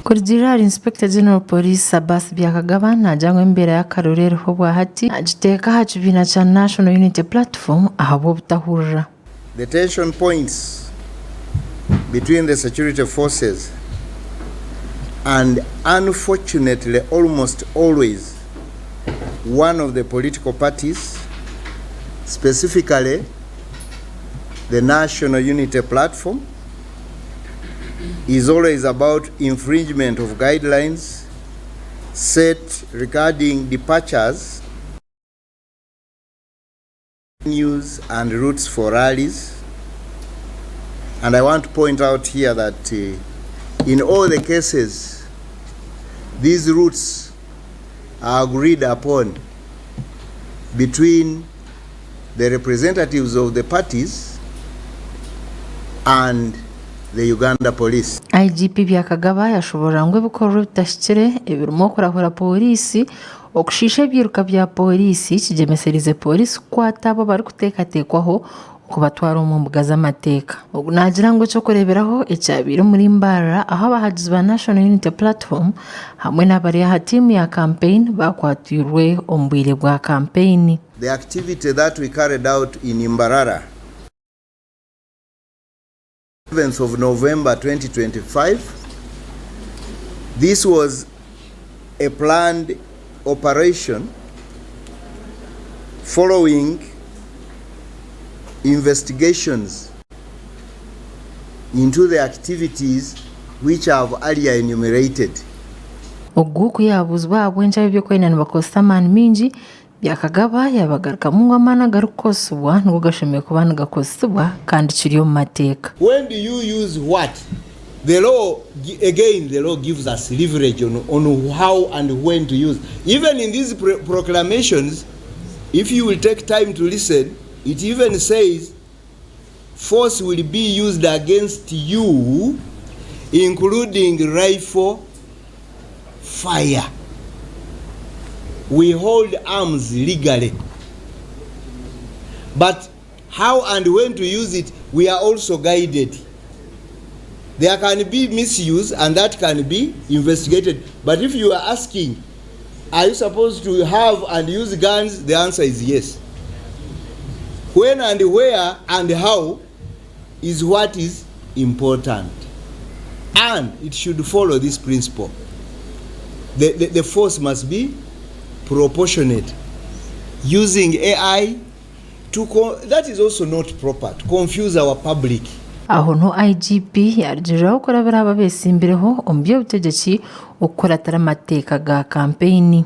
Kurugiirira ahari Inspector General of Police Abbas Byakagaba naagira ngu embeera y'akaruru eriho obwahati nagiteeka aha kibiina kya National Unity Platform ahabw'obutahurira. The tension points between the security forces and unfortunately almost always one of the political parties, specifically the National Unity Platform, is always about infringement of guidelines set regarding departures, venues and routes for rallies. And I want to point out here that in all the cases, these routes are agreed upon between the representatives of the parties and the Uganda Police. IGP Byakagaba yashoborora ngu ebikorwa ebitahikire ebirimu okurahura Pooriisi, okushiisha ebyiruka bya Pooriisi kigyemeseriize Pooriisi kukwata abo abarikuteekateekwaho okubatwara omu mbuga z'amateeka. Ogu naagira ngu eky'okureeberaho ekyabaire omuri Mbarara ahu abahagizi ba National Unity Platform hamwe n'abari aha tiimu ya kampeyini baakwatwirwe omu bwire bwa kampeyini. The activity that we carried out in Mbarara 7th of November 2025, this was a planned operation following investigations into the activities which I have earlier enumerated. Ogu ku yaabuuzibwa ahabw'enki ab'eby'okwerinda nibakozesa amaani maingi, Byakagaba yaabagarukamu ngu amaani agarikukozesibwa nigo gashemereire kuba nigakozesibwa kandi kiri omu mateeka. When do you use what? The law, again the law gives us leverage on, on how and when to use. Even in these proclamations, if you will take time to listen, it even says force will be used against you, including rifle fire. We hold arms legally. But how and when to use it, we are also guided. There can be misuse and that can be investigated. But if you are asking, are you supposed to have and use guns? The answer is yes. When and where and how is what is important. And it should follow this principle. The, the, the force must be proportionate. Using AI to that is also not proper to confuse our public. Aho niho IGP yarugiiriraho kurabira aha babetsimbireho omu by'obutegyeki okukuratira amateeka ga kampeyini.